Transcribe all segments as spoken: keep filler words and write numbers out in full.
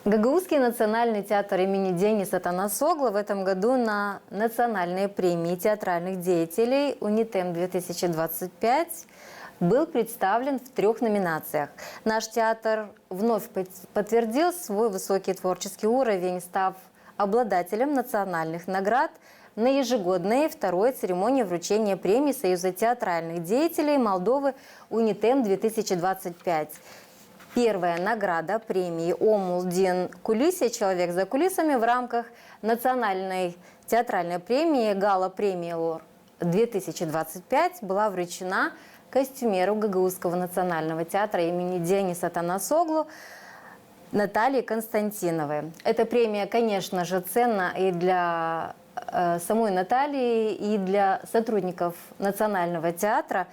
Гагаузский национальный театр имени Дениса Танасоглу в этом году на национальной премии театральных деятелей «Унитем две тысячи двадцать пять» был представлен в трёх номинациях. Наш театр вновь под- подтвердил свой высокий творческий уровень, став обладателем национальных наград на ежегодной второй церемонии вручения премии Союза театральных деятелей Молдовы «Унитем две тысячи двадцать пять». Первая награда премии «Omul din culise», «Человек за кулисами» в рамках национальной театральной премии «Gala premiilor две тысячи двадцать пять» была вручена костюмеру Гагаузского национального театра имени Дениса Танасоглу Наталье Константиновой. Эта премия, конечно же, ценна и для э, самой Натальи, и для сотрудников Национального театра.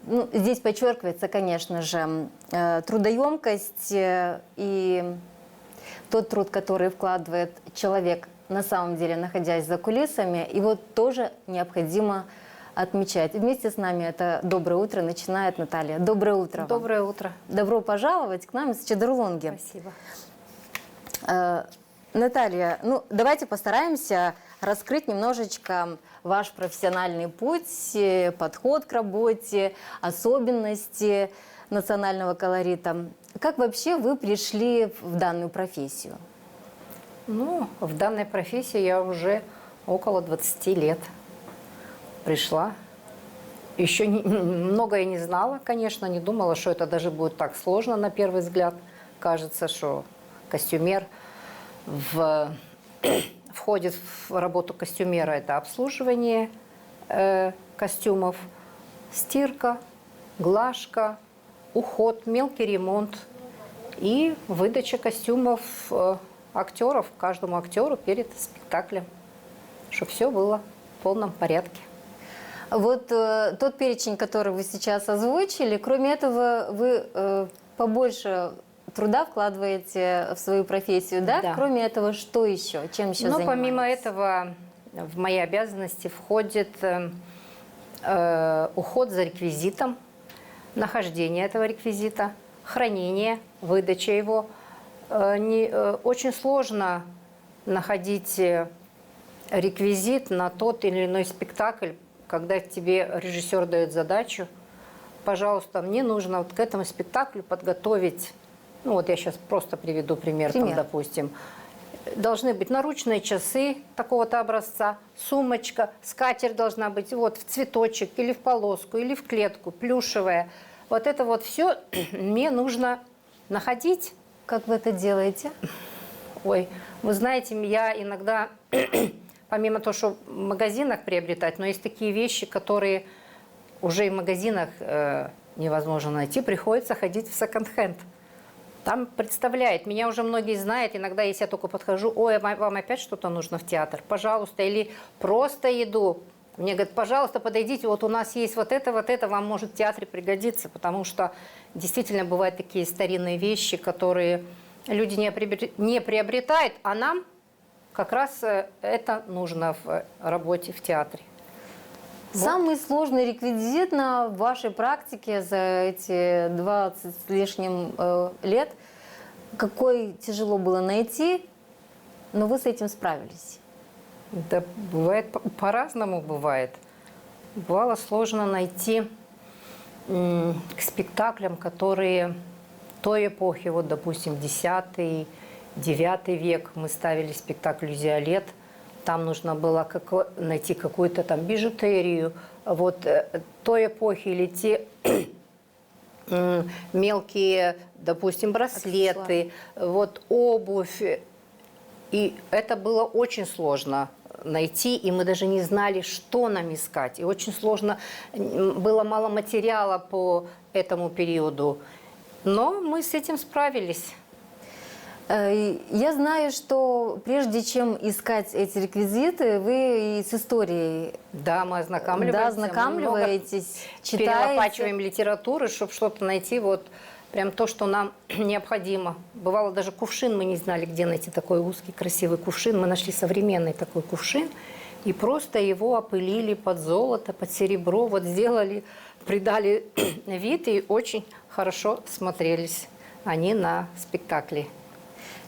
Ну, здесь подчеркивается, конечно же, э, трудоемкость, э, и тот труд, который вкладывает человек, на самом деле, находясь за кулисами, его тоже необходимо отмечать. Вместе с нами это «Доброе утро» начинает Наталья. Доброе утро вам. Доброе утро. Добро пожаловать к нам из Чедерлунги. Спасибо. Э, Наталья, ну, давайте постараемся раскрыть немножечко ваш профессиональный путь, э, подход к работе, особенности национального колорита. Как вообще вы пришли в данную профессию? Ну, в данной профессии я уже около двадцати лет пришла. Ещё не- многое не знала, конечно, не думала, что это даже будет так сложно на первый взгляд. Кажется, что костюмер в- входит в работу костюмера, это обслуживание э, костюмов, стирка, глажка, уход, мелкий ремонт и выдача костюмов э, актёров, каждому актёру перед спектаклем, чтобы всё было в полном порядке. Вот э, тот перечень, который вы сейчас озвучили, кроме этого вы э, побольше труда вкладываете в свою профессию, да? Да. Кроме этого, что ещё? Чем ещё занимаетесь? Ну, помимо этого, в мои обязанности входит э, э, уход за реквизитом, нахождение этого реквизита, хранение, выдача его. Э, не- э, очень сложно находить э, реквизит на тот или иной спектакль, когда тебе режиссёр даёт задачу: «Пожалуйста, мне нужно вот к этому спектаклю подготовить», ну вот я сейчас просто приведу пример, там, Пример. допустим, должны быть наручные часы такого-то образца, сумочка, скатерть должна быть вот в цветочек или в полоску, или в клетку, плюшевая. Вот это вот всё мне нужно находить. Как вы это делаете? Ой, вы знаете, я иногда, помимо того, что в магазинах приобретать, но есть такие вещи, которые уже и в магазинах э, невозможно найти, приходится ходить в секонд-хенд. Там представляет, меня уже многие знают, иногда, если я только подхожу: «Ой, а вам, вам опять что-то нужно в театр? Пожалуйста». Или просто иду, мне говорят: «Пожалуйста, подойдите, вот у нас есть вот это, вот это, вам может в театре пригодиться», потому что действительно бывают такие старинные вещи, которые люди не приобре- не приобретают, а нам как раз э, это нужно в работе в театре. Вот. Самый сложный реквизит на вашей практике за эти двадцать с лишним э, лет, какой тяжело было найти, но вы с этим справились? Да, бывает, по- по-разному бывает. Бывало сложно найти м, к спектаклям, которые той эпохи, вот, допустим, десятый, девятый век, мы ставили спектакль «Зиолет», там нужно было како- найти какую-то там бижутерию, вот, э, той эпохи, или те м, мелкие, допустим, браслеты, вот, обувь. И это было очень сложно найти, и мы даже не знали, что нам искать. И очень сложно, м, было мало материала по этому периоду. Но мы с этим справились. Э, и я знаю, что прежде чем искать эти реквизиты, вы и с историей Да, мы ознакомливаемся, Да, мы много ознакомливаетесь, читаете. перелопачиваем литературы, чтобы что-то найти, вот прям то, что нам необходимо. Бывало, даже кувшин мы не знали, где найти такой узкий, красивый кувшин. Мы нашли современный такой кувшин и просто его опылили под золото, под серебро, вот сделали, придали вид, и очень хорошо смотрелись они на спектакле.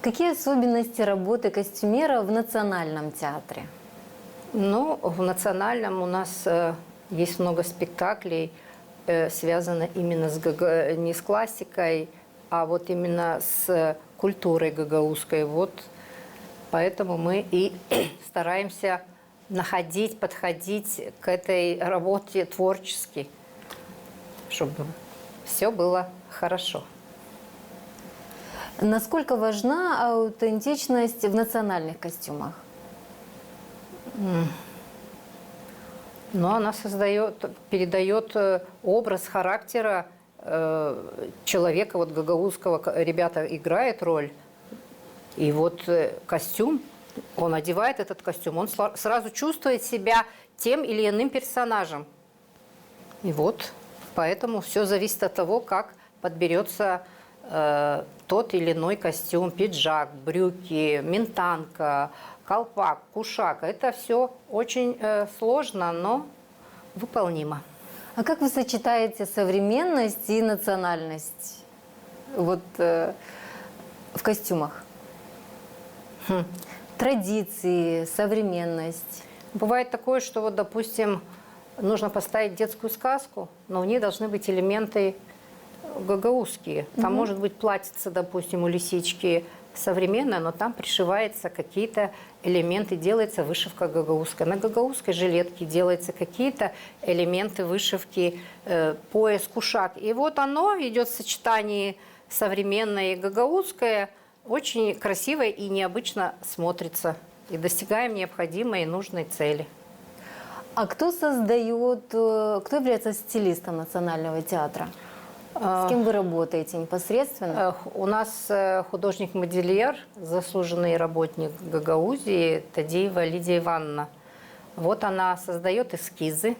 Какие особенности работы костюмера в Национальном театре? Ну, в Национальном у нас э, есть много спектаклей, э, связано именно с ГГ, не с классикой, а вот именно с культурой гагаузской. Вот поэтому мы и стараемся находить, подходить к этой работе творчески, чтобы все было хорошо. Насколько важна аутентичность в национальных костюмах? Но она создает, передает э, образ характера э, человека, вот гагаузского, к- ребята играют роль, и вот э, костюм, он одевает этот костюм, он сла- сразу чувствует себя тем или иным персонажем. И вот, поэтому все зависит от того, как подберется э, тот или иной костюм, пиджак, брюки, ментанка, колпак, кушак. Это все очень э, сложно, но выполнимо. А как вы сочетаете современность и национальность вот э, в костюмах? Традиции, современность. Бывает такое, что вот, допустим, нужно поставить детскую сказку, но в ней должны быть элементы гагаузские. Там может быть платьице, допустим, у лисички современное, но там пришиваются какие-то элементы, делается вышивка гагаузская. На гагаузской жилетке делаются какие-то элементы вышивки, э, пояс, кушак. И вот оно идет в сочетании современное и гагаузское, очень красиво и необычно смотрится. И достигаем необходимой и нужной цели. А кто создает, э, кто является стилистом Национального театра? С кем вы работаете непосредственно? Э, У нас э, художник-модельер, заслуженный работник Гагаузии Тадеева Лидия Ивановна. Вот она создает эскизы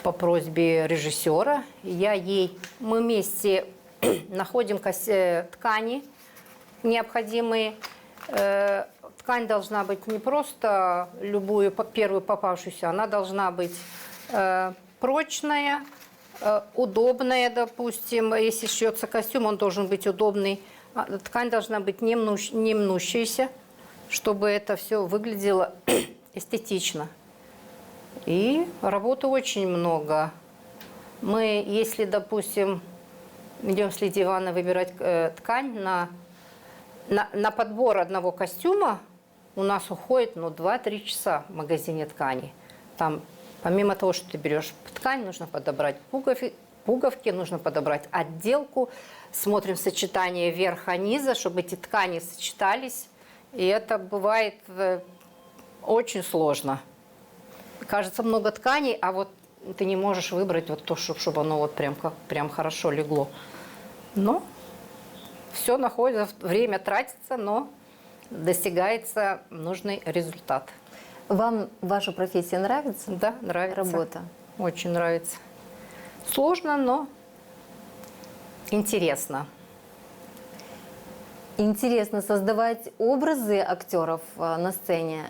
по просьбе режиссера. Я ей, мы вместе находим кос- э, ткани необходимые. Э, Ткань должна быть не просто любую, по- первую попавшуюся, она должна быть э, прочная, э, удобная, допустим, если шьется костюм, он должен быть удобный. А, Ткань должна быть не мнущ- не мнущаяся, чтобы это все выглядело эстетично. И работы очень много. Мы, если, допустим, идем с Лидией Ивановной выбирать э, ткань на, на, на подбор одного костюма, у нас уходит ну, два-три часа в магазине ткани. Там, помимо того, что ты берешь ткань, нужно подобрать пугови- пуговки, нужно подобрать отделку. Смотрим сочетание верха-низа, чтобы эти ткани сочетались. И это бывает э, очень сложно. Кажется, много тканей, а вот ты не можешь выбрать вот то, чтобы оно вот прям, как, прям хорошо легло. Но все находится, время тратится, но достигается нужный результат. Вам ваша профессия нравится? Да, нравится. Работа? Очень нравится. Сложно, но интересно. Интересно создавать образы актеров э, на сцене.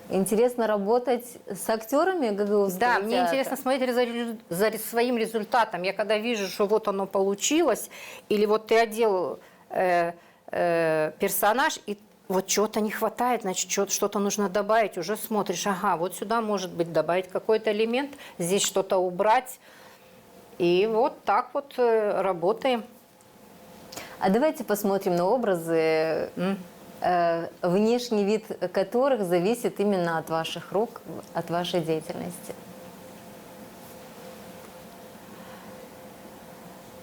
Интересно работать с актерами Гагаузского Да, театра. Мне интересно смотреть за, резу- за ре- своим результатом. Я когда вижу, что вот оно получилось, или вот ты одел э, э, персонаж, и вот чего-то не хватает, значит, чё- что-то нужно добавить, уже смотришь, ага, вот сюда, может быть, добавить какой-то элемент, здесь что-то убрать. И вот так вот э, работаем. А давайте посмотрим на образы, э, внешний вид которых зависит именно от ваших рук, от вашей деятельности.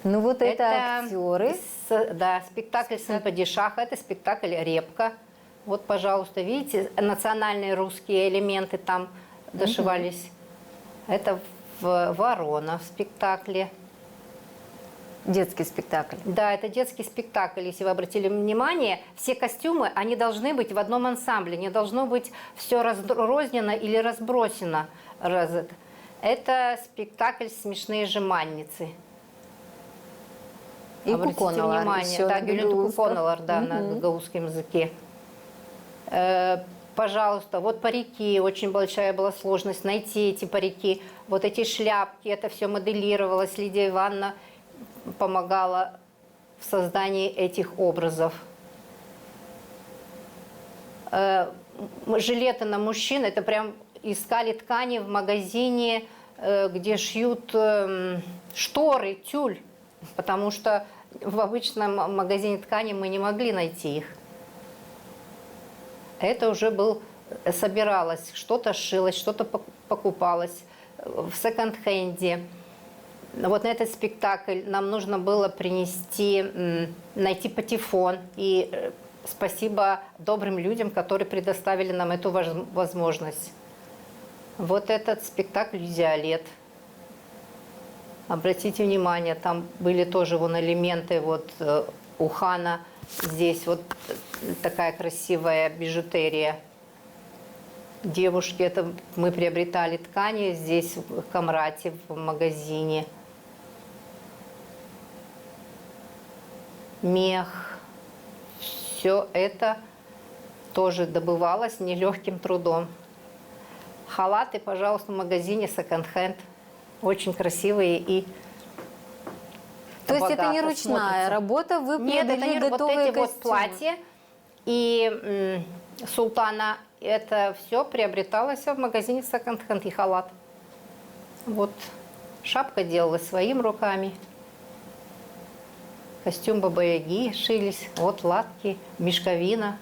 Ну вот это, актеры. С- да, спектакль «Сын падишаха», это спектакль «Репка». Вот, пожалуйста, видите, национальные русские элементы там дошивались. Это в- ворона в спектакле. Детский спектакль. Да, это детский спектакль. Если вы обратили внимание, все костюмы, они должны быть в одном ансамбле, не должно быть все разрознено или разбросано. Раз- Это спектакль «Смешные жеманницы». И Обратите Куконолар внимание, ещё да, на Гюльнур гагаузском. Куконолар, да, на гагаузском языке. Э, Пожалуйста, вот парики, очень большая была сложность найти эти парики, вот эти шляпки, это все моделировалось, Лидия Ивановна помогала в создании этих образов. Э, м, жилеты на мужчин, это прям искали ткани в магазине, э, где шьют, эм, шторы, тюль, потому что в обычном магазине ткани мы не могли найти их. Это уже был, э, собиралось, что-то шилось, что-то пок-, покупалось, э, в секонд-хенде. Вот на этот спектакль нам нужно было принести, м, найти патефон. И, э, спасибо добрым людям, которые предоставили нам эту воз-, возможность. Вот этот спектакль «Диалет». Обратите внимание, там были тоже вон элементы, вот, э, у Хана здесь вот, э, такая красивая бижутерия. Девушки, это мы приобретали ткани здесь, в Камрате, в магазине. Мех. Всё это тоже добывалось нелёгким трудом. Халаты, пожалуйста, в магазине секонд-хенд. Очень красивые и богато смотрятся. То есть это не ручная работа, вы приобрели готовые костюмы? Нет, это не ру-, вот эти вот платья и, м, султана, это всё приобреталось в магазине секонд-хенд и халат. Вот. Шапка делалась своими руками. Костюм Баба-Яги шились. Вот латки, мешковина.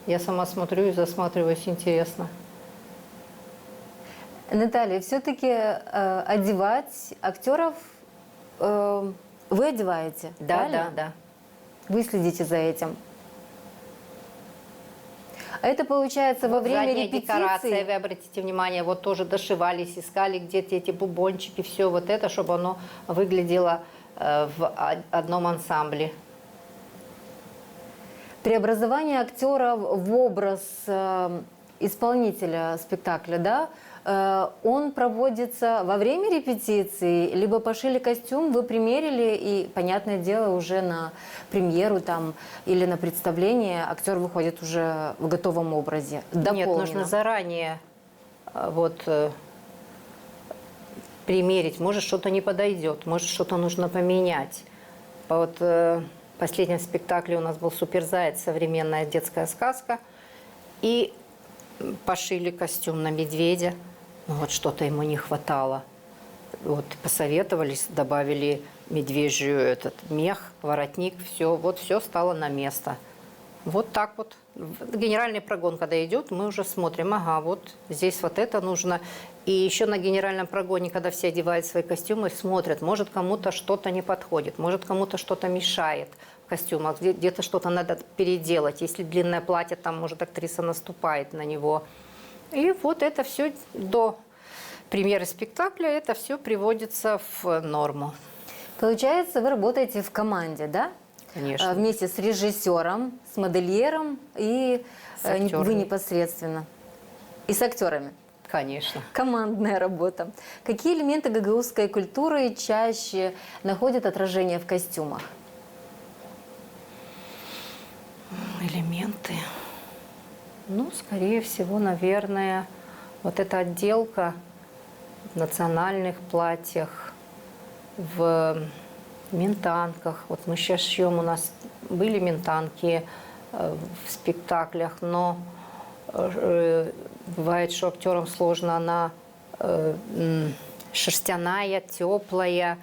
Я сама смотрю и засматриваюсь, интересно. Наталья, всё-таки, э, одевать актёров, э, вы одеваете, правильно? Да, да, да. Вы следите за этим. Это получается во время репетиции? Вот задняя декорация, вы обратите внимание, вот тоже дошивались, искали где-то эти бубончики, всё вот это, чтобы оно выглядело, э, в од-, одном ансамбле. Преобразование актёра в образ, э, исполнителя спектакля, да, э, он проводится во время репетиции, либо пошили костюм, вы примерили, и, понятное дело, уже на премьеру там или на представление актёр выходит уже в готовом образе, дополнено? Нет, нужно заранее, э, вот, э, примерить. Может, что-то не подойдёт, может, что-то нужно поменять. Вот, э, в последнем спектакле у нас был «Суперзаяц», современная детская сказка. И пошили костюм на медведя. Ну вот что-то ему не хватало. Вот посоветовались, добавили медвежью этот мех, воротник, всё, вот всё стало на место. Вот так вот. В-, генеральный прогон, когда идёт, мы уже смотрим, ага, вот здесь вот это нужно. И ещё на генеральном прогоне, когда все одевают свои костюмы, смотрят, может, кому-то что-то не подходит, может, кому-то что-то мешает в костюмах, где-, где-то что-то надо переделать. Если длинное платье, там, может, актриса наступает на него. И вот это всё до премьеры спектакля, это всё приводится в норму. Получается, вы работаете в команде, да? Конечно. А, вместе с режиссёром, с модельером и, э, вы непосредственно. С актёрами. И с актёрами. Конечно. Командная работа. Какие элементы гагаузской культуры чаще находят отражение в костюмах? Элементы. Ну, скорее всего, наверное, вот эта отделка в национальных платьях, в ментанках. Вот мы сейчас шьём, у нас были ментанки, э, в спектаклях, но, э, бывает, что актёрам сложно, она, э, м, шерстяная, тёплая,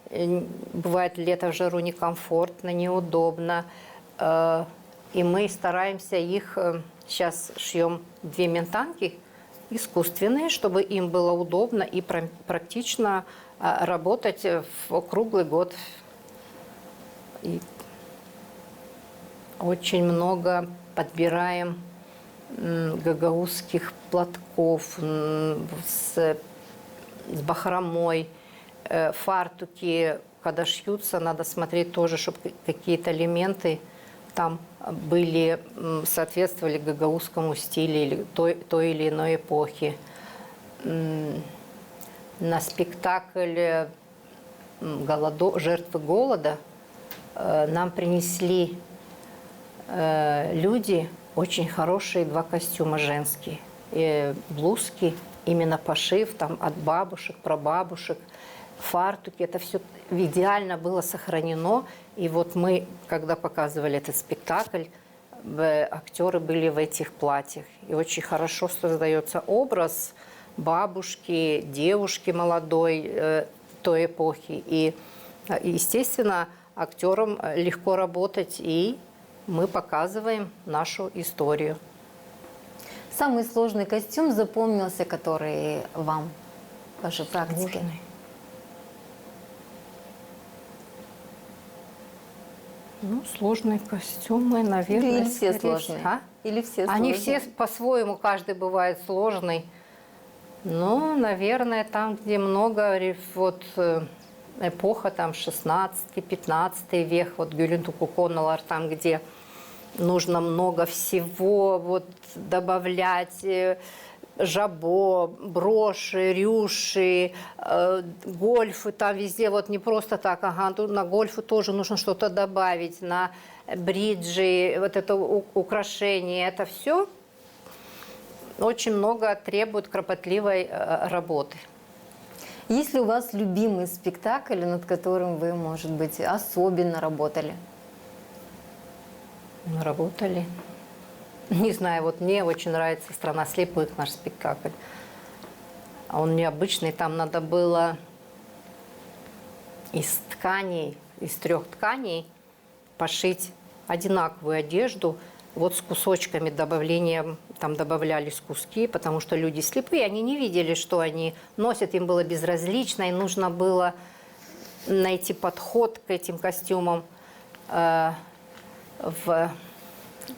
э, бывает, лето в жару некомфортно, неудобно. Э, и мы стараемся их, э, сейчас шьём две ментанки, искусственные, чтобы им было удобно и пра-, практично, а, работать, э, в круглый год. И очень много подбираем, м, гагаузских платков, м, с, с бахромой, э, фартуки. Когда шьются, надо смотреть тоже, чтоб к-, какие-то элементы там были, м, соответствовали гагаузскому стилю или той, той или иной эпохе. М, на спектакль, э, м, голодо-, «Жертвы голода», э, нам принесли, э, люди очень хорошие два костюма женские, э, блузки, именно пошив там от бабушек, прабабушек, фартуки. Это всё идеально было сохранено. И вот мы, когда показывали этот спектакль, э, актёры были в этих платьях. И очень хорошо создаётся образ бабушки, девушки молодой, э, той эпохи. И, э, естественно, актёрам, э, легко работать, и мы показываем нашу историю. Самый сложный костюм запомнился, который вам, вашей практике? Сложный. Ну, сложные костюмы, наверное, или все скорее сложные? А? Или все сложные? Они все по-своему, каждый бывает сложный. Ну, наверное, там, где много ре-, вот, э, эпоха, там, шестнадцатый, пятнадцатый век, вот Гюлентуку Коннолар, там, где нужно много всего, вот, добавлять, э, жабо, броши, рюши, э, гольфы, там везде, вот, не просто так, ага, тут на гольфы тоже нужно что-то добавить, на бриджи, вот это у-, украшение, это всё очень много требует кропотливой, э, работы. Есть ли у вас любимый спектакль, над которым вы, может быть, особенно работали? Ну, работали. Не знаю, вот мне очень нравится «Страна слепых», наш спектакль. А он необычный, там надо было из тканей, из трёх тканей пошить одинаковую одежду, вот с кусочками добавлением, там добавлялись куски, потому что люди слепые, они не видели, что они носят, им было безразлично, и нужно было найти подход к этим костюмам. Э, в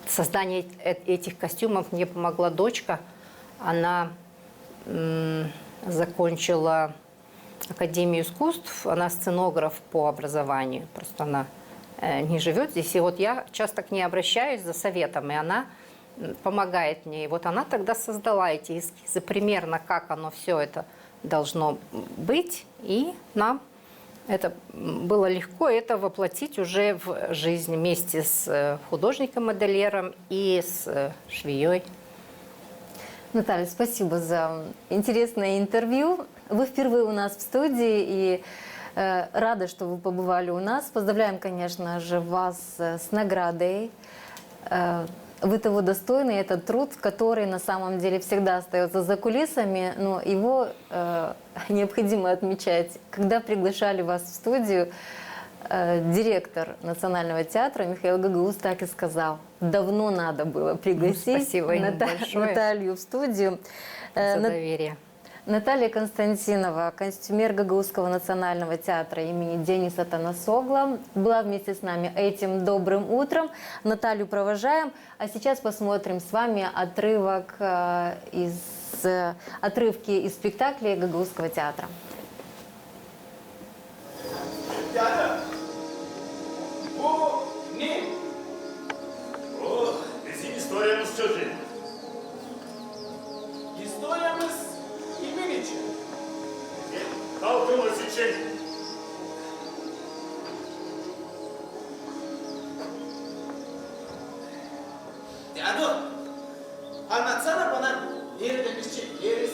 создании э-, этих костюмов мне помогла дочка, она, м, закончила Академию искусств, она сценограф по образованию, просто она, э, не живёт здесь. И вот я часто к ней обращаюсь за советом, и она, м, помогает мне. И вот она тогда создала эти эскизы, примерно как оно всё это должно быть, и нам это, м, было легко это воплотить уже в жизнь вместе с, э, художником-модельером и с, э, швеёй. Наталья, спасибо за интересное интервью. Вы впервые у нас в студии, и, э, рада, что вы побывали у нас. Поздравляем, конечно же, вас, э, с наградой. Э, вы того достойны, это труд, который на самом деле всегда остаётся за кулисами, но его, э, необходимо отмечать. Когда приглашали вас в студию, э, директор Национального театра Михаил Гагауз так и сказал: «Давно надо было пригласить Ната-, Наталью в студию». Э, за доверие. Наталья Константинова, костюмер Гагаузского национального театра имени Дениса Танасоглу, была вместе с нами этим добрым утром. Наталью провожаем, а сейчас посмотрим с вами отрывок, э, из, э, отрывки из спектаклей Гагаузского театра. Dädä, bu ne? O, bizim istoriyamız, çocuum. İstoriyamız kimin için? Bizim halkımız için. Dädu, annatsana bana, neredä biz çekileriz,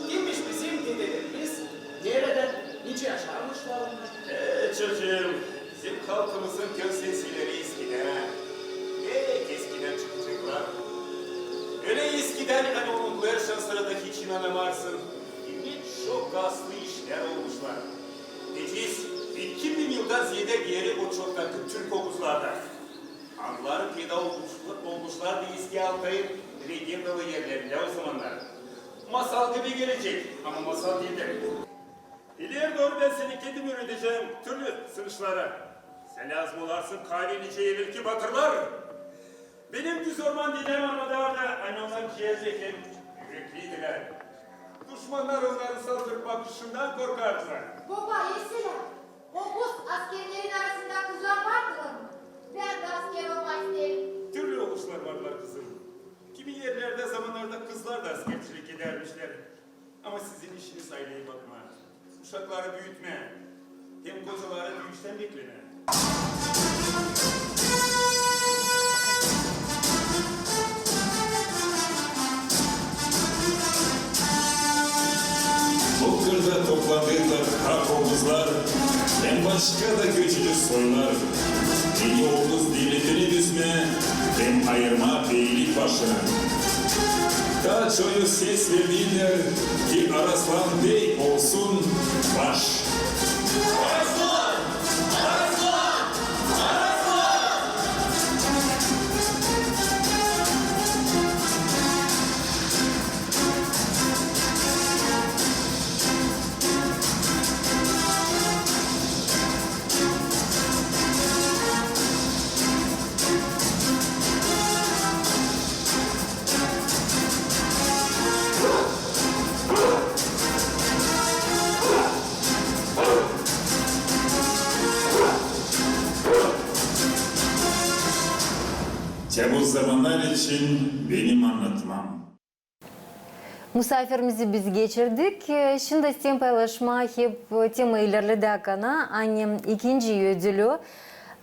kimmiş bizim dedelerimiz, neredä, nicä yaşarmışlar onnar? E, çocuum, bizim halkımızın kör sesleri eskidän, pek eskidän çıkaceklar. Ölä eskidän, ani unutêrsın, sırada hiç inanamarsın. Ne çok aslı işlär olmuşlar. Deyeciz, iki bin yıldan ziyedä beri o çoktaki türk oguzlarda. Annarın peyda oluşla-, oluşlar da Eski Altayın legendalı erlerindä o zamannar. Masal gibi gelecek, ama masal diil dä. İleri dooru bän seni kendim üüredecäm türlü sırışlara. Sän lääzım olarsın kaabileci evelki batırlar. Benim düz orman dedäm Armadağda, ani onnar ciğerci hem ürekliydiler. Duşmannar onnarın saldırıp bakışından korkardılar. Boba, eselä, oguz askerlerin arasında kızlar vardılar mı? Bän dä asker olmaa isteerim. Türlü oguzlar vardılar, kızım. Kimi erlerdä, zamannarda kızlar da askerçilik edärmişlär. Ama sizin işiniz ayleyä bakmaa, uşakları büütmää hem kocaları düüştän beklemää. Bu kırda toplandılar hak oguzlar hem başka da göçücü soylar. Beni oguz devletini düzmää hem ayırmaa beylik başını. Taa çoyu ses verdilär, ki Araslan bey olsun baş. Te bu zamannar için benim annatmam. Musaafirimizi biz geçirdik. E, şindi isteerim paylaşmaa hep tema ilerledä kana, ani ikinci ödülü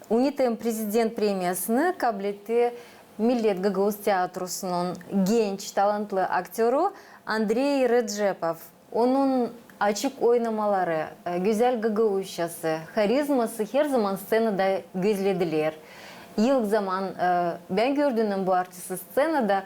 UNİTEM prezident premiyasını kabletti Millet gagauz teatrosunun genç, talantlı aktörü Andrey Recepov. Onun açık oynamaları, e, gözäl gagauzçası, harizması herzaman sţenada gözledilär. İlk zaman, e, bän gördüünän bu artisti sţenada,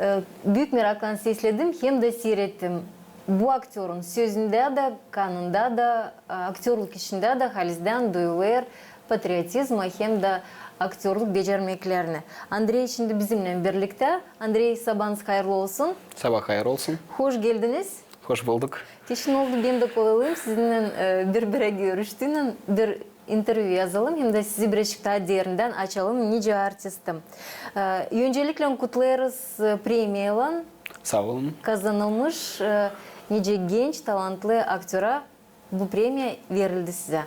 e, büük meraklan sesledim hem dä siirettim. Bu aktörün sözündä dä, kanında da, e, aktörluk işindä dä halizdän duyulêr patriotizma hem dä aktörluk becermeklerini. Andrey şindi bizimnän birliktä. Andrey, sabaanız hayırlı olsun. Sabaa hayır olsun. Hoş geldiniz. Hoş bulduk. Teşekkür oldu, benim dä kolaylığım sizinnän, e, bir-birä görüştüynän bir intervyu yazalım hem dä sizi birazcık taa derindän açalım nicä artisti. E, öncelikle kutlêêrız, e, premiyaylan. Saa olun. Kazanılmış, e, nicä genç, talantlı aktörä bu premiya verildi sizä.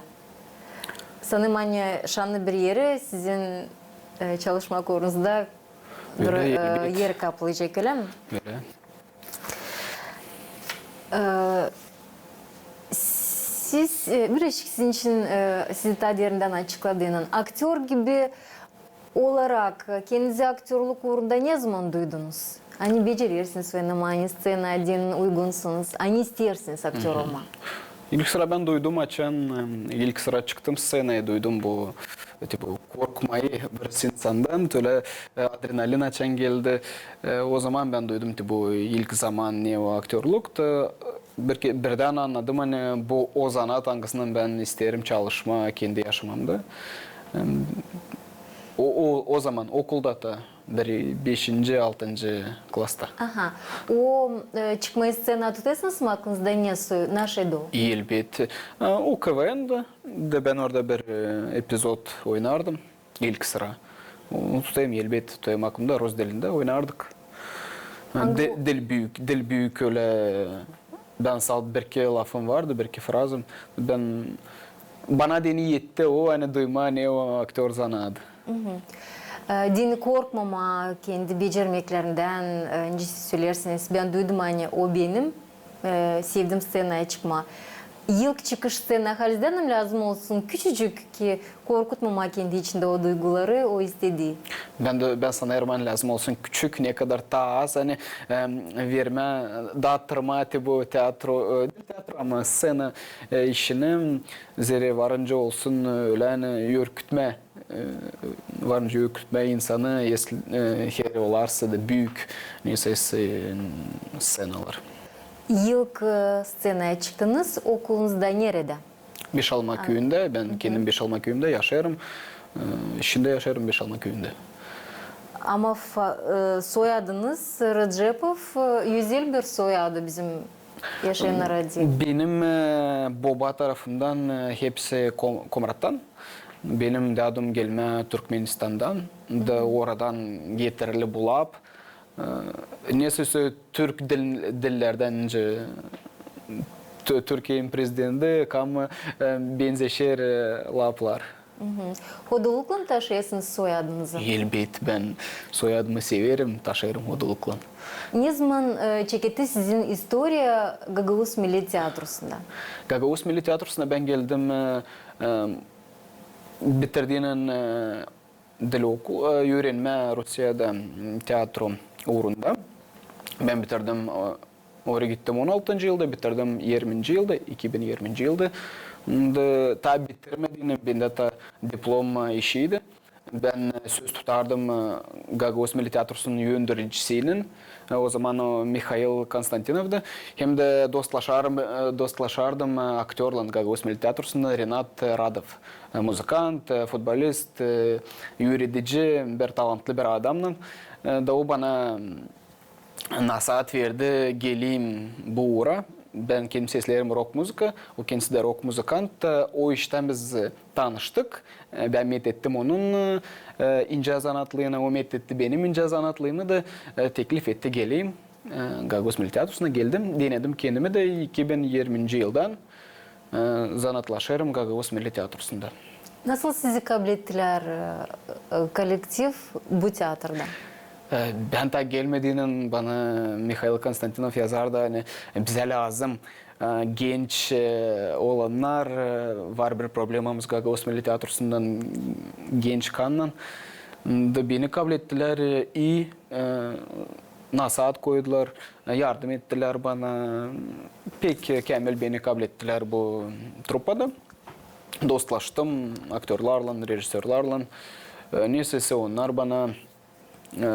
Sanêrım, ani şannı bir eri sizin, e, çalışmak uurunuzda bir, e, eri kaplayacek, ölä mi? Ölä. E, siz, e, birazcık sizin için, e, sizi taa derindän açıkladıynan, aktör gibi olarak, e, kendinizi aktörluk uurunda ne zaman duydunuz? Ani becerersiniz oynamaa, ani sţenaya deyni uygunsunuz, ani isteersiniz aktör olmaa? İlk sıra bän duydum, açan, em, ilk sıra çıktım sţenaya, duydum bu, tipu, korkmayı birisi insandan, ölä, e, adrenalin açan geldi. E, o zaman bän duydum, tipu, ilk zaman ne o aktörluk da, bir ke-, birdän annadım, ani bu o zanaat, angısınnan bän isteerim çalışmaa kendi yaşamamda. Em, o, o, o zaman okulda da, bir beşinci, altıncı klasta. Aha. O, e, çıkmayı sţenaya tutêrsınız mı aklınızda, ne soy-, ne şeydi o? Elbet. E, o KVN da, da bän orada bir, e, epizod oynardım. İlk sıra. Onu tutêrım, elbet tutêrım aklımda, rus dilindä oynardık. Angı de-, o- dil büük, dil büük ölä, bän salt bir-iki lafım vardı, bir-iki frazam. Bän, bana deyni etti o, ani duymaa, ne o aktör zanaadı. E, deyni korkmamaa kendi becermeklerindän, e, nicä siz söleersiniz, bän duydum, ani o benim e, sevdim sţenaya çıkmaa. İlk çıkış sţenaya halizdän lääzım olsun küçücük, ki korkutmamaa kendi içindä o duyguları, o istediyi. Bän dä, bän sanêrım, ani lääzım olsun küçük, ne kadar taa az, ani, em, vermää, daattırmaa te bu teatro, e, diil teatro, ama sţena, e, işini, zerä varınca olsun, e, ölä, ani ürkütmää e, var nicä ürkütmää insanı, esli, e, heri olarsa da büük, neysä, e, sţenalar. İlk, e, sţenaya çıktınız okulunuzda neredä? Beşalma küüyündä, bän kendim Beşalma küüyündä yaşêêrım. E, şindi yaşêêrım Beşalma küüyündä. Ama fa-, e, soyadınız Recepov, e, özel bir soyadı bizim yaşayannar için. Benim, e, boba tarafından, e, hepsi Kom-, Komrattan. Benim dädum gelmä Türkmenistandan, da oradan getirili bu lap. E, neysä, türk dil-, dillerdän, nicä, Tü-, Türkiyänin prezidenti, kam, e, benzeşer, e, laplar. Hoduluklan taşıyêrsınız soyadınızı? Elbet, bän soyadımı severim, taşıyêrım hoduluklan. Ne zaman, e, çeketti sizin istoriya Gagauz Milli Teatrosunda? Gagauz Milli Teatrosuna bän geldim, e, e, bitirdiynän, e, dil oku-, e, üürenmää Rusiyada, m, teatro uurunda. Bän bitirdim, e, oraya gittim on altıncı yılda, bitirdim irminci yılda, iki bin irminci yılda. Da taa bitirmediynän, bendä taa diplom, e, işiydi. Bän, e, söz tutardım, e, Gagauz Milli Teatrosunun öndericisiynin. E, o zaman o Mihail Konstantinovdı. Hem dä dostlaşarım, e, dostlaşardım, e, aktörlan Gagauz Milli Teatrosunda Renat Radov. E, muzıkant, e, futbolist, e, üüredici, bir talantlı bir adamnan. E, da o bana, m, nasaat verdi, geleyim bu uura. Bän kendim sesleerim rok-muzıka, o kendisi dä rok-muzıkant. E, o iştän biz, e, tanıştık. E, bän metettim onun, e, incä zanaatlıını, o metetti benim incä zanaatlıımı da, e, teklif etti geleyim. E, Gagauz Milli Teatrosuna geldim, denedim kendimi dä iki bin irminci yıldan, e, zanaatlaşêrım Gagauz Milli Teatrosunda. Nasıl sizi kablettilär, e, e, kollektiv bu teatrda? E, bän taa gelmediynän bana Mihail Konstantinov yazardı, ani bizä lääzım, e, genç, e, olannar, e, var bir problemamız Gagauz Milli Teatrosundan genç kannan. Da beni kablettilär, e, i, e, nasaat koydular, e, yardım ettilär bana. Pek, e, käämil beni kablettilär bu truppada. Dostlaştım aktörlarlan, rejissörlarlan. E, neysä onnar bana, e,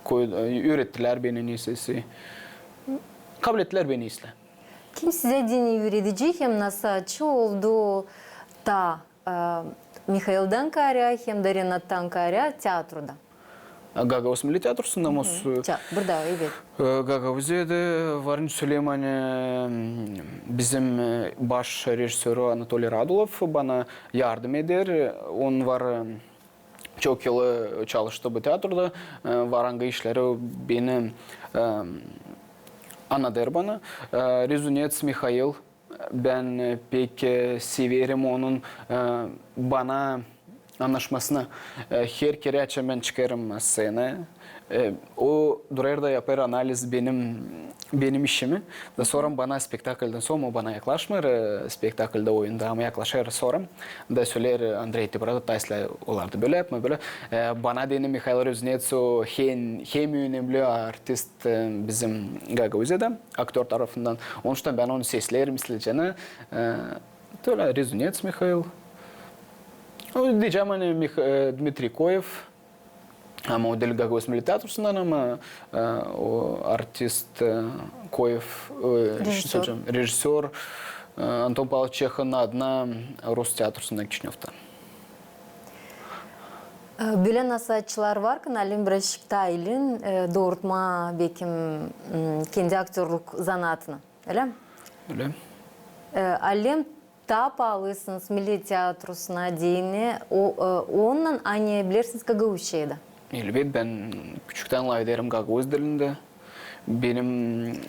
koy-, e, üürettilär beni neysä. Kablettilär beni islää. Kim sizä deyni üüredici hem nasaatçı oldu taa, e, Mihaildan kaarä hem dä Renattan kaarä teatroda? Gagauz Milli Teatrosunda mı? Te-, burada, evet. E, Gagauziyada var, söleyim, ani, m, bizim, e, baş rejissörü Anatoliy Radulov bana yardım eder. On var, e, çok yılı çalıştı bu teatroda. E, var angı işleri beni, e, annadêr bana. E, rezunets Mihail, bän, e, pek, e, severim onun, e, bana annaşmasını. E, her kerä açan bän çıkêrım sţenaya, e, o durêr da yapêr analiz benim, benim işimi. Da sora bana spektakldän sora o bana yaklaşmêêr, e, spektaklda, oyunda, ama yaklaşêr sora. Da söleer, e, Andrey, te burada taa islää olardı bölä yapmaa, bölä. E, bana deyni Mihail Rezunets o hem, hem önemli artist, e, bizim Gagauziyada, aktör tarafından. Onuştan bän onu sesleerim isleycänä. E, te ölä Rezunets Mihail. O, deycäm, ani Mih-, e, Dmitriy Koev, ama o diil Gagauz Milli Teatrosundan, ama, e, o artist, e, Koev, e, rejissör, e, Anton Pavloviç Çehovun adına rus teatrosundan Kişinövda. E, bölä nasaatçılar varkan, alim birazçık taa ilin, e, doorutmaa, bekim, m, kendi aktörlük zanaatını. Ölä mi? Ölä. E, alim taa paalısınız Milli Teatrosuna deyni, o, e, ondan, ani bilersiniz gagauzçayı da? Elbet, bän küçüktän lafederim gagauz dilindä. Benim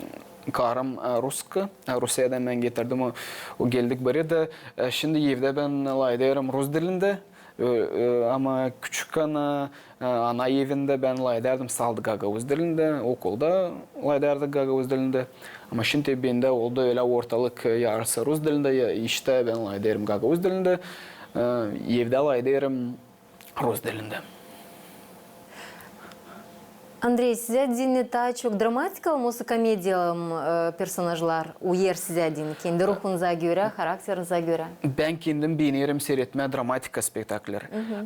karım, e, ruska, e, Rusiyadan bän getirdim o, o geldik buraya da, e, şindi evdä bän lafederim rus dilindä. E, e, ama küçükkän, e, ana evindä bän lafedärdim salt gagauz dilindä, okulda lafedärdik gagauz dilindä. Ama şindi bendä oldu ölä ortalık, e, yarısı rus dilindä, ya, iştä bän lafederim gagauz dilindä, e, evdä lafederim rus dilindä. Andrey, sizä deyni taa çok dramatikalı mı, osa komediyalı mı, e, personažlar üyer sizä deyni, kendi ruhunuza görä, harakteriniza görä? Bän kendim beenerim siiretmää dramatika spektaklleri.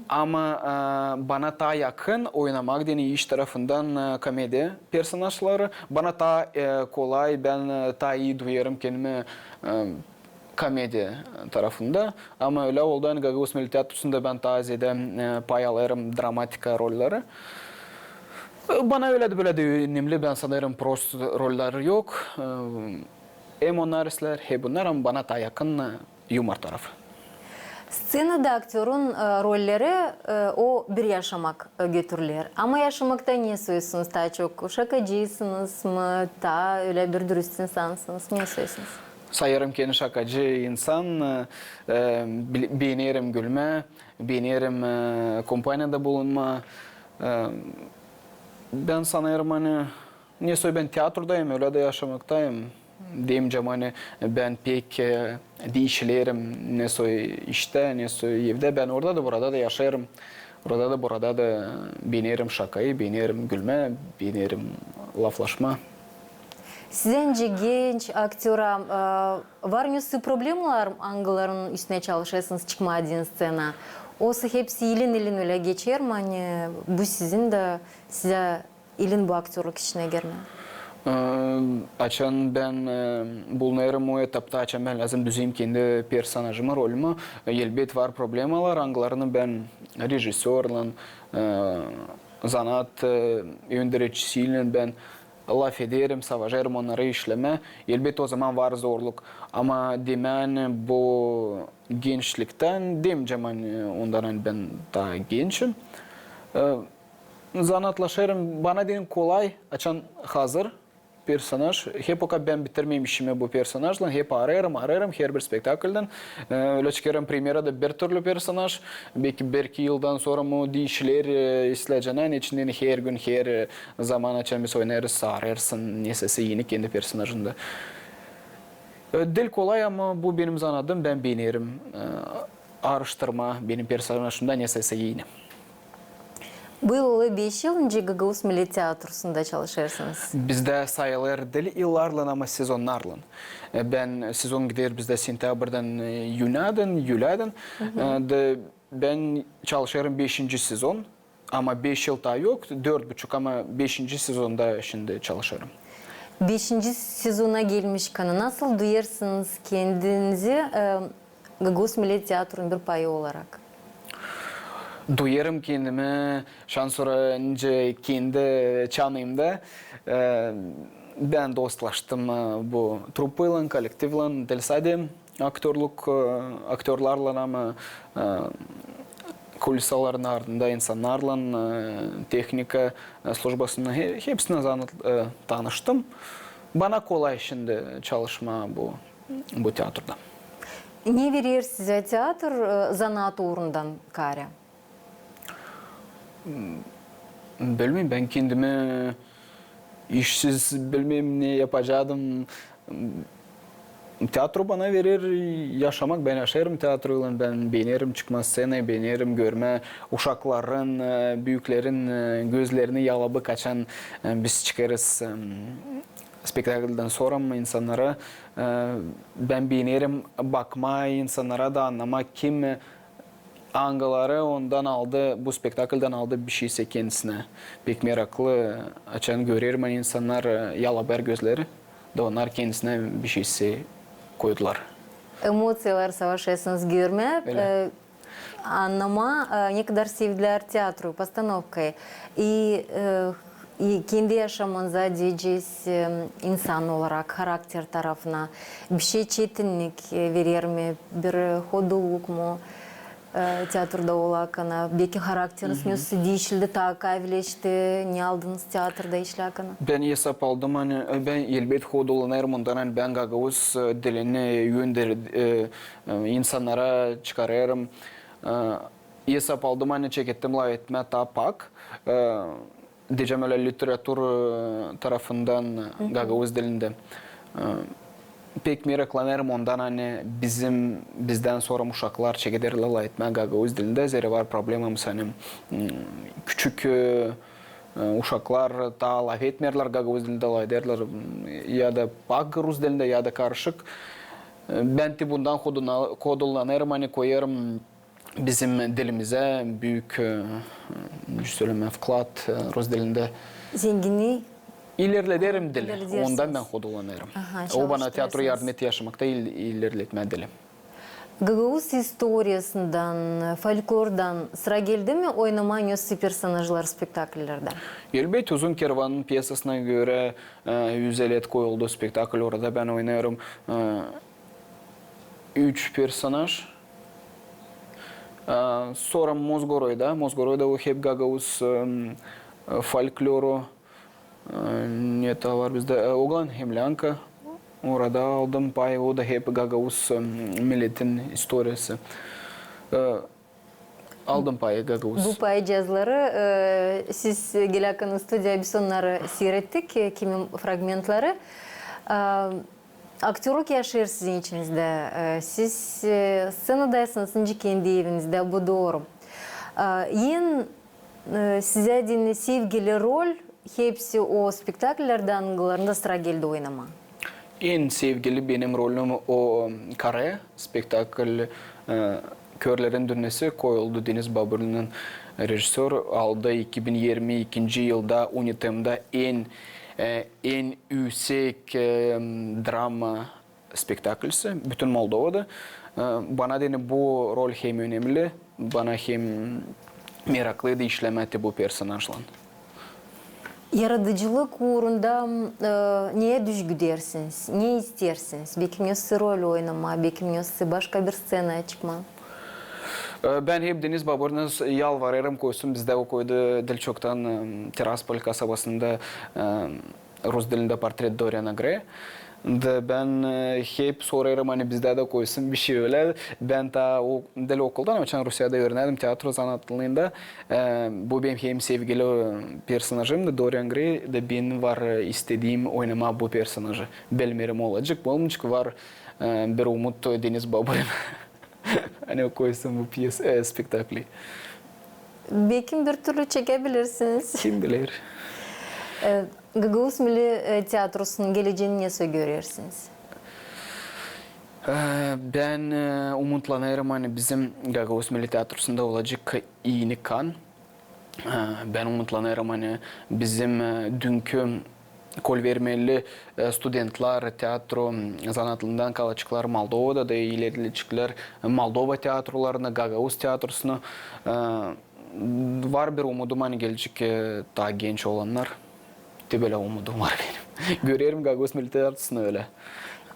Ama, e, bana taa yakın oynamak deyni iş tarafından, e, komediya personažları. Bana taa, e, kolay, bän, e, taa ii duyêrım kendimi, e, komediya tarafında. Ama ölä oldu, ani Gagauz Milli Teatrosunda bän taa zeedä, e, pay alêrım dramatika rolleri. E, bana ölä dä, bölä dä önemli, bän sanêrım, prost roller yok. E, hem onnar islää, hem bunnar, ama bana taa yakın, e, yumor tarafı. Sţenada aktörun, e, rolleri, e, o bir yaşamak, e, götürüler. Ama yaşamakta ne soysunuz taa çok? Şakacıysınız mı, taa ölä bir dürüst insansınız mı? Ne soysunuz? Sayêrım kendimi şakacı insan, e, e, bi-, beenerim gülmää, beenerim, e, kompaniyada bulunmaa. E, bän sanêrım, ani ne soy bän teatrodayım, ölä dä yaşamaktayım. Deyämcäm, ani bän pek, e, diişilerim, ne soy iştä, ne soy evdä. Bän orada da, burada da yaşêêrım. Orada da, burada da beenerim şakayı, beenerim gülmää, beenerim laflaşmaa. Sizdän öncä genç aktörä, e, var nesä problemalar, angılarının üstündä çalışêrsınız çıkmaa deyni sţenaya? Osa hepsi ilin-ilin ölä geçer mi, ani bu sizin dä, sizä ilin bu aktörlük işinä girmää? Ee, açan bän, e, bulunêrım o etapta, açan bän lääzım düzeyim kendi personajımı, rolümü, e, elbet var problemalar, angılarını bän rejissörlän, e, zanaat, e, öndericisiylän bän lafederim, savaşêrım onnarı işlemää. Elbet, o zaman var zorluk. Ama demää, ani bu gençliktän, demeycäm, ani ondan, ani bän taa gençim. E, zanaatlaşêrım, bana deyni kolay, açan hazır personaj. Hep o kadar bän bitirmeerim işimi bu personajlan, hep arêêrım, arêêrım herbir spektakldän. E, ölä çıkêrım premyerada bir türlü personaj, beki bir-iki yıldan sora mı diişiler, e, isleyecän, ani içindän her gün, her, e, zaman, açan biz oynêêrız, arêêrsın nesä eni kendi personajında. E, diil kolay, ama bu benim zanaadım, bän beenerim, e, aaraştırmaa benim personajımda nesä eni. Bu yıl olêr beş yıl, nicä Gagauz Millet Teatrusunda çalışêrsınız. Bizdä sayılêr diil yıllarlan, ama sezonnarlan. E, bän, sezon gider bizdä sentyabrdan, e, iyünädän, iyüläädän. E, da bän çalışêrım beşinci sezon, ama beş yıl taa yok, dört buçuk, ama beşinci sezonda şindi çalışêrım. Beşinci sezona gelmişkän, nasıl duyêrsınız kendinizi, e, Gagauz Millet Teatrunun bir payı olarak? Duyêrım kendimi, şansora nicä kendi çanımda, e, bän dostlaştım, e, bu truppaylan, kolektivlan, diil sade aktörlük, e, aktörlarlan, ama, e, kulisaların ardında insannarlan, e, tehnika, e, slujbasının he-, hepsini zanaat-, e, tanıştım. Bana kolay şindi çalışmaa bu, bu teatrda. Ne verer sizä teatr, e, zanaat uurundan kaarä? Bilmeerim, bän kendimi işsiz bilmeerim ne yapacaadım. Teatru bana verer yaşamak, bän yaşêêrım teatruylan, bän beenerim çıkmaa sţenaya, beenerim görmää uşakların, e, büünkülerin, e, gözlerini yalabık, açan, e, biz çıkêrız, e, spektakldän sora insannara, e, bän beenerim bakmaa insannara da, annamaa kim, e, angıları ondan aldı, bu spektakldän aldı bişeysä kendisinä. Pek meraklı, açan görerim, ani insannar, e, yalabêêr gözleri, da onnar kendisinä bişeysä koydular. Emociyalar savaşêrsınız görmää, e, annamaa, e, ne kadar sevdilär teatru, postanovkayı. İ, e, i kendi yaşamanıza deyecez, e, insan olarak, harakter tarafına bişey çetinnik, e, verer mi, bir hodulluk mu, e, teatrda olakana, beki harakteriniz nesoy diişildi, taa kaavileşti, ne aldınız teatrda işlärkän? Bän esap aldım, ani, e, bän elbet hodullanêrım ondan, ani bän gagauz, e, dilini önder, e, e, insannara çıkarêrım. E, esap aldım, ani çekettim lafetmää taa pak, e, deyecäm ölä, literatura, e, tarafından, e, gagauz dilindä. E, pek meraklanêrım ondan, ani bizim, bizdän sora uşaklar çekederlär lafetmää gagauz dilindä, zerä var problemamız, ani, m, küçük, e, e, uşaklar taa lafetmeerlär gagauz dilindä, lafederlär, m, ya da pak rus dilindä, ya da karışık. E, bän te bundan hoduna-, hodullanêrım, ani koyêrım bizim dilimizä büük, e, e, sölemää, vklad, e, rus dilindä. Zenginni. İlerlederim dili. İlerledersiniz. Ondan bän hodullanêrım. Aha, o bana teatru yardım etti yaşamakta, il-, ilerletmää dili. Gagauz istoriyasından, folklordan sıra geldi mi oynamaa nesoy personajlar spektakllerdä? Elbet, Uzun kervanın pyesasına görä, e, Üzelet koyuldu spektakl, orada bän oynêêrım, e, üç personaj. E, sora Mozgoroyda, Mozgoroyda o hep gagauz, e, folkloru, e, ne taa var bizdä, e, Oglan hem Länka. Orada aldım pay, o da hep gagauz, e, milletin istoriyası. E, Aldım payı gagauz. Bu paycazları, e, siz gelärkän studiyaya biz onnarı siirettik, e, kimi fragmentleri. E, aktörlük yaşêêr sizin içinizdä. E, siz, e, sţenadaysınız nicä kendi evinizdä, bu dooru. E, en, e, sizä deyni sevgili rol hepsi o spektakllerdä, angılarında sıra geldi oynamaa? En sevgili benim rolüm o Kare spektakl, e, Körlerin dünnesi koyuldu Deniz Baburinän, rejissör, aldı iki bin irmi ikinci yılda UNİTEM'da en, e, en üüsek, e, drama spektaklisi bütün Moldovada. E, bana deyni bu rol hem önemli, bana hem meraklıydı işlemää te bu personajlan. Yaradıcılık uurunda, e, neyä düz güdersiniz, ne isteersiniz? Bekim, ne rol oynamaa, bekim, ne başka bir sţenaya çıkmaa? E, bän hep Deniz Baburinä yalvarêrım, koysun bizdä o koyda diil çoktan, e, Tiraspol kasabasında, e, rus dilindä portret Doriana Greya. Da bän, e, hep sorêrım, ani bizdä dä koysun bişey ölä. Bän taa o, diil okuldan, ama açan Rusiyada üürenärdim teatro zanaatlıında, e, bu benim hem sevgili, e, personajımdı, Dorian Grey, da benim var, e, istediim oynamaa bu personajı. Bilmeerim, olacek mı, olmayacek, var, e, bir umut, e, Deniz Baburin. Ani o koysun bu pyes-, e, spektakli. Bekim, bir türlü çekebilirsiniz. Kim biler? E, Gagauz Milli, e, Teatrosunun geleceenini nasıl görersiniz? E, bän, e, umutlanêrım, ani bizim Gagauz Milli Teatrosunda olacek eni kan. E, bän umutlanêrım, ani bizim, e, dünkü kolvermeli, e, studentlar, teatro, m, zanaatlıından kalaceklar Moldovada da ilerleyeceklär Moldova teatrolarını, Gagauz teatrosunu. E, var bir umudum, ani gelecek, e, taa genç olannar. Te bölä umudum var benim. Görerim Gagauz Milli Teatrosunu ölä.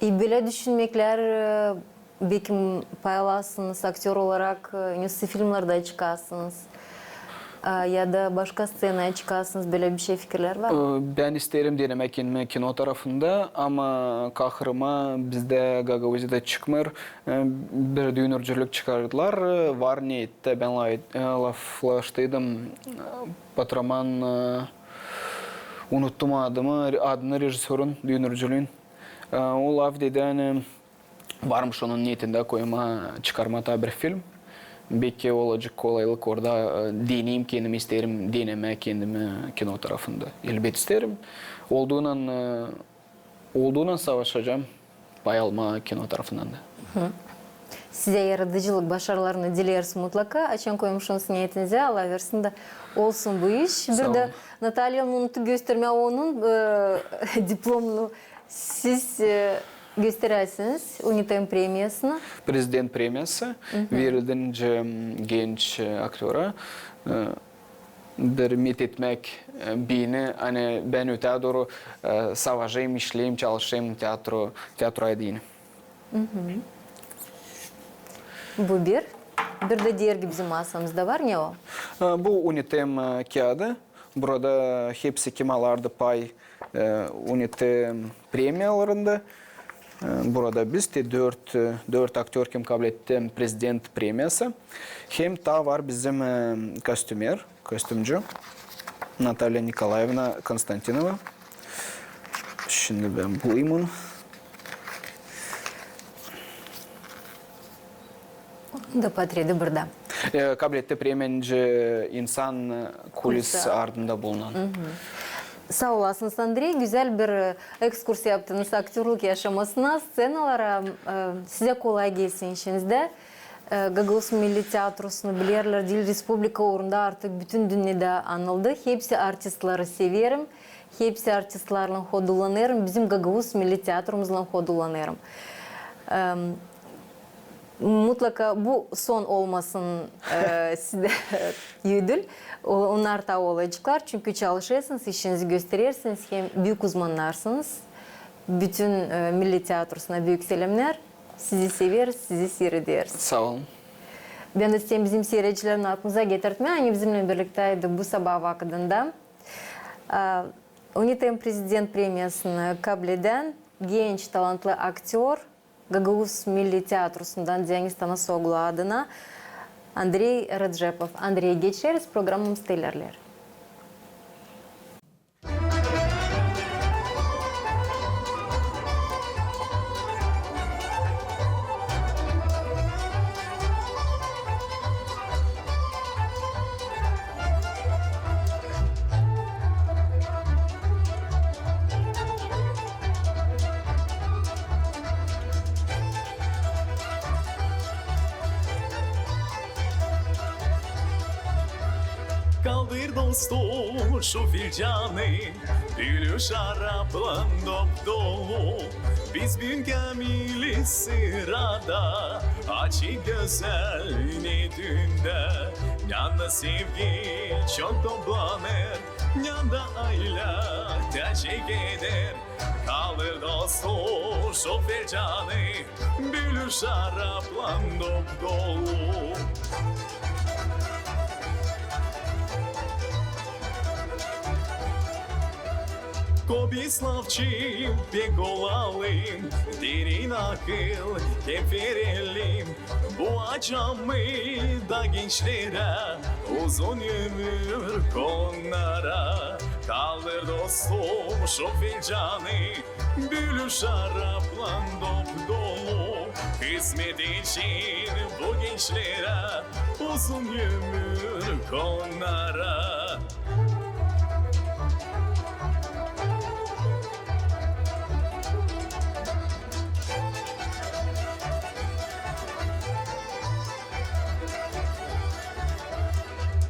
E, bölä düşünmeklär, e, bekim paylaşasınız, aktör olarak, e, nasıl filmlerdä çıkasınız, e, ya da başka sţenaya çıkasınız, bölä bişey fikirlär var mı? E, bän isteerim denemää kendimi kino tarafında, ama kahırıma bizdä Gagauziyada çıkmêêr. E, bir düünercülük çıkardılar, e, var neettää. Bän la-, e, laflaştıydım, e, patroman, e, unuttum adını, adını rejissörun, düünercülüün. E, o lafdedi, ani varmış onun neetindä koymaa, çıkarmaa taa bir film. Beki olacek kolaylık orada, e, deneyim kendimi, isteerim denemää kendimi kino tarafında. Elbet isteerim. Olduunan, e, olduunan savaşacam pay almaa kino tarafından da. Sizä yaradıcılık başarılarını dileeriz mutlaka. Açan koymuşsunuz neetinizä, Allah versin da olsun bu iş. Bir dä Natalya unuttu göstermää onun, e, diplomunu. Siz, e, gösteräsiniz UNİTEM premiyasını. Prezident premiyası verildi nicä, m, genç, e, aktöra. E, bir metetmäk, e, beni, ani bän ötää dooru, e, savaşêrım, işleerim, çalışêrım teatro, teatro adına. Bu bir. Bir dä dergi bizim masamızda var, ne o? E, bu UNİTEM, e, kiyada. Burada hepsi kim alardı pay, e, UNİTEM premiyalarında. E, burada biz te dört, e, dört aktör kim kabletti prezident premiyası. Hem taa var bizim, e, kostümer, kostümcü Natalya Nikolaevna Konstantinova. Şindi bän bulayım onu. Da portreti burada. E, kabletti premiyayı insan, e, kulis ardında bulunan. Saa olasınız, Andrey. Gözäl bir, e, ekskurs yaptınız aktörlük yaşamasına, sţenalara. E, sizä kolay gelsin işinizdä. E, Gagauz Milli Teatrosunu bilerlär, diil respublika uurunda, artık bütün dünnedä anıldı. Hepsi artistleri severim. Hepsi artistlerinnän hodullanêrım. Bizim Gagauz Milli Teatromuzlan hodullanêrım. E, Mutlaka bu son olmasın, e, sizdä ödül. O-, onnar taa olaceklar, çünkü çalışêrsınız, işinizi gösterersiniz, hem büük uzmannarsınız. Bütün, e, Milli teatrosuna büük selämnär. Sizi severiz, sizi siirederiz. Saa olun. Bän dä isteerim bizim siiredicilerimizi aklımıza getirtmää, ani bizimnän birliktäydi bu sabaa vakıdında, e, UNİTEM prezident premiyasını kabledän genç, talantlı aktör, Gagauz Milli Teatrosundan Deniz Tanasoglu adına Andrey Redjepov. Andrey, geçeriz, programamız ilerleer. Kaldır, dostum, şu filcanı, bülü şaraplan dop-dolu. Biz büün gämili sırada açık gözäl ne dünda. Nända sevgi çok toplanêr, nända aylä tecik eder. Kaldır, dostum, şu filcanı, bülü şaraplan dop-dolu. Ko biz lafçı pek olalım, derin akıl hep verelim. Bu acamı da gençlerä, uzun ömür onnara. Kaldır, dostum, şu filcanı, bülü şaraplan dop-dolu. Hızmet için bu gençlerä, uzun ömür onnara.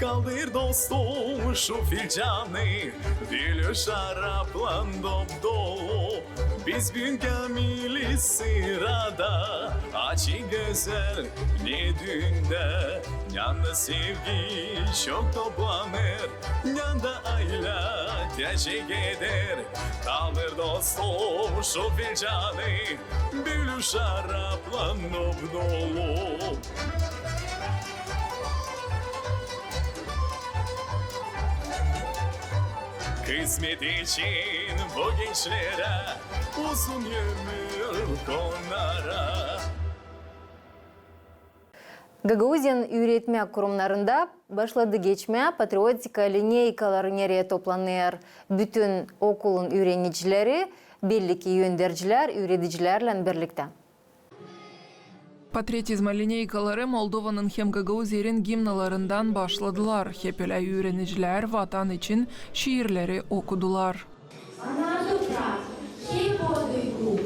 Kaldır, dostum, şu filcanı, bülü şaraplan dop-dolu. Biz büün gämili sırada açık gözäl ne dünda. Nända sevgi çok toplanêr, nända aylä tecik eder. Kaldır, dostum, şu filcanı, bülü şaraplan dop-dolu. Hızmet için bu gençlerä, uzun ömür onnara. Gagauziyanın üüretmä kurumnarında başladı geçmää patriotika lineykaları, nereyi toplanêr bütün okulun üürenicileri, belli ki öndercilär üüredicilärlän birliktä. Patriotizma lineykaları Moldovanın hem Gagauziyanın gimnalarından başladılar. Hep ölä üürenicilär Vatan için şiirleri okudular. Ana toprak, hep o duygu,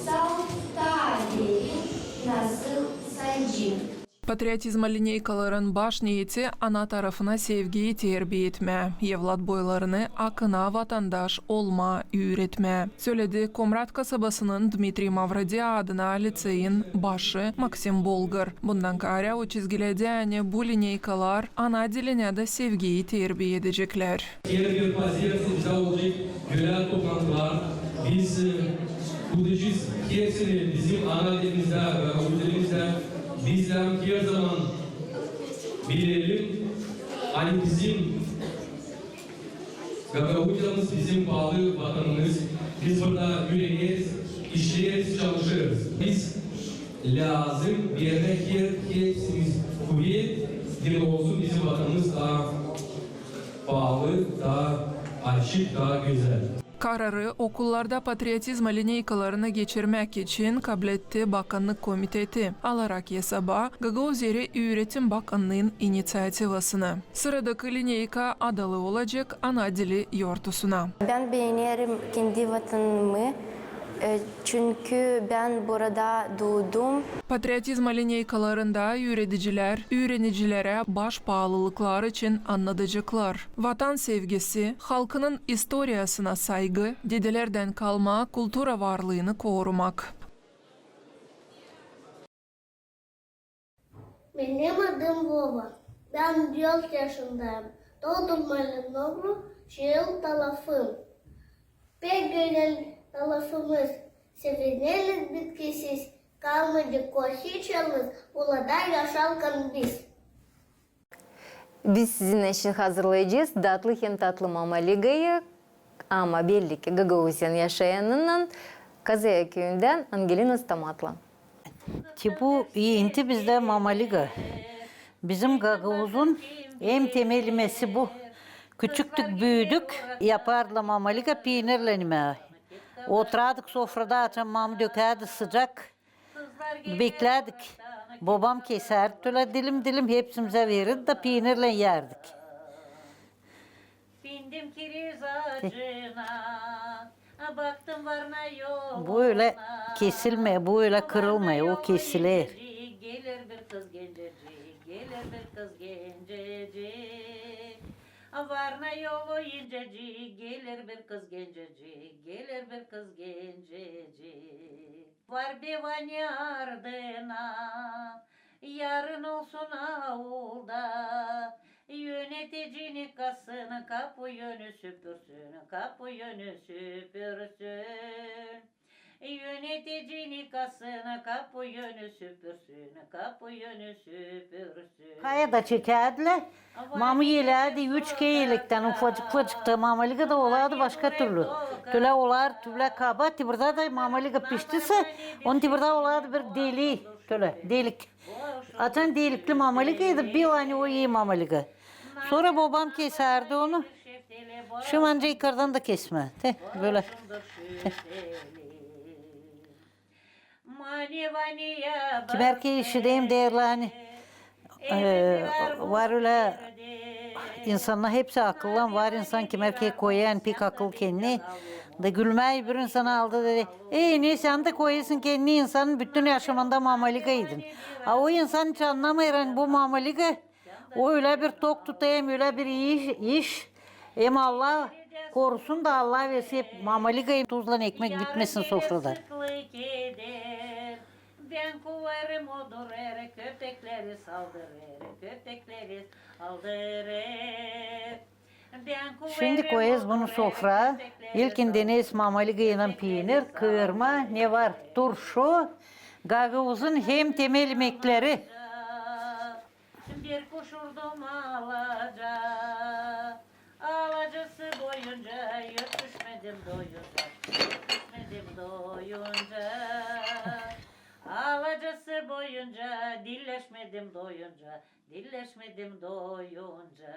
salt, taaze, nasıl sancı. Patriotizma lineykaların baş neeti ana tarafına sevgiyi terbiya etmää, evlat boylarını akına vatandaş olmaa üüretmää, söledi Komrat kasabasının Dmitriy Mavrodi adına liţeyin başı Maksim Bolgar. Bundan kaarä o çizgiledi, ani bu lineykalar ana dilinä dä sevgiyi terbiya edeceklär. Herbir pazertesi bizdä olacek gölä toplantılar. Biz, e, kutlayacez hepsini bizim ana dilimizdä, gagauz dilimizdä. Bizlär herzaman bilelim, ani bizim Gagauziyamız bizim paalı Vatanımız. Biz burada üüreneriz, işleeriz, çalışêrız. Biz lääzım vermää her, hepsimiz kuvet, diil olsun bizim Vatanımız taa paalı, taa açık, taa gözäl. Kararı okullarda patriotizma lineykalarını geçirmäk için kabletti Bakannık komiteti, alarak esaba Gagauziyada üüretim bakannıın iniţiativasını. Sıradakı lineyka adalı olacek ana dili yortusuna. Bän beenerim kendi Vatanımı, e, çünkü bän burada duudum. Patriotizma lineykalarında üüredicilär üürenicilerä baş paalılıkları için annadaceklar: Vatan sevgisi, halkının istoriyasına saygı, dedelerdän kalma kultura varlıını korumak. Benim adım Vova. Bän dört yaşındayım. Doodum Malinova, şiir talafım. Pek gözäl talafımız. Sevineriz bitkisiz, kalmayacek o hiç yalnız, burada yaşarkan biz. Biz sizin için hazırlayacez datlı hem tatlı Mama Ligayı, ama belli ki Gagauziyanın yaşayanından, Kazaya küüyündän Angelina Stamatla. Te bu iinti bizdä Mama Liga. Bizim Gagauzun en temel imesi bu. Küçüktük, büüdük, yapardılar Mama Liga, piinirlän imää. Oturardık sofrada, açan mama dökärdi sıcak. Beklärdik. Bobam kesärdi tölä dilim-dilim, hepsimizä verirdi da piinirlän iyärdik. Bindim kiriz ağacına, baktım varna yoluna. Bu ölä kesilmeer, bu ölä kırılmêêr, o kesiler. Gelir bir kız gencecik, gelir bir kız gencecik. Varna yolu incecik, geler bir kız gencecik, geler bir kız gencecik. Var bir vani ardına, yarın olsun aulda. Yöneticini kasını kapu yönü süpürsün, kapu yönü süpürsün. Yöneticini kasını kapu yönü süpürsün, kapu yönü süpürsün. Kaya da çekerdilär. Mamı elärdi üç key elekten, ufacık ufacık da mamalyıga da olardı başka türlü. Tölä olar, tölä kaba, tibrda da mamalyıga piştisä, onu tibrda olardı bir delik, tölä delik. Açan delikli mamalyıga idi, bil ani o ii mamalyıga. Sora bobam kesärdi onu. Şim ancak yukardan da kesmää. Te, bölä. Te. Kimer ki işideyim deerlär ani, e, var ölä insannar, hepsi akıllan, var insan kimer ki koyêr pek akıl kendini. Da gülmää bir insana aldı, dedi: "Ey, ne sän dä koyêrsın kendini insanın bütün yaşamanda mamalyıga idin." A o insan hiç annamêêr, ani bu mamalyıga o ölä bir tok tutêr, hem ölä bir iş, iş. Hem Allah korusun da Allah versin, hep mamalyıga hem tuzlan ekmek bitmesin sofrada. Bän kuêrım odurêr, köpekleri saldırêr, köpekleri saldırêr. Şindi koyêrız bunu sofraa. İlkin deneriz mamalyıga inan piinir, kıırma, ne var, turşu, gagauzun hem temel imekleri. Bir kuş urdum alaca, alacası boyunca ötüşmedim doyunca, ötüşmedim doyunca. Alacası boyunca dilleşmedim doyunca, dilleşmedim doyunca.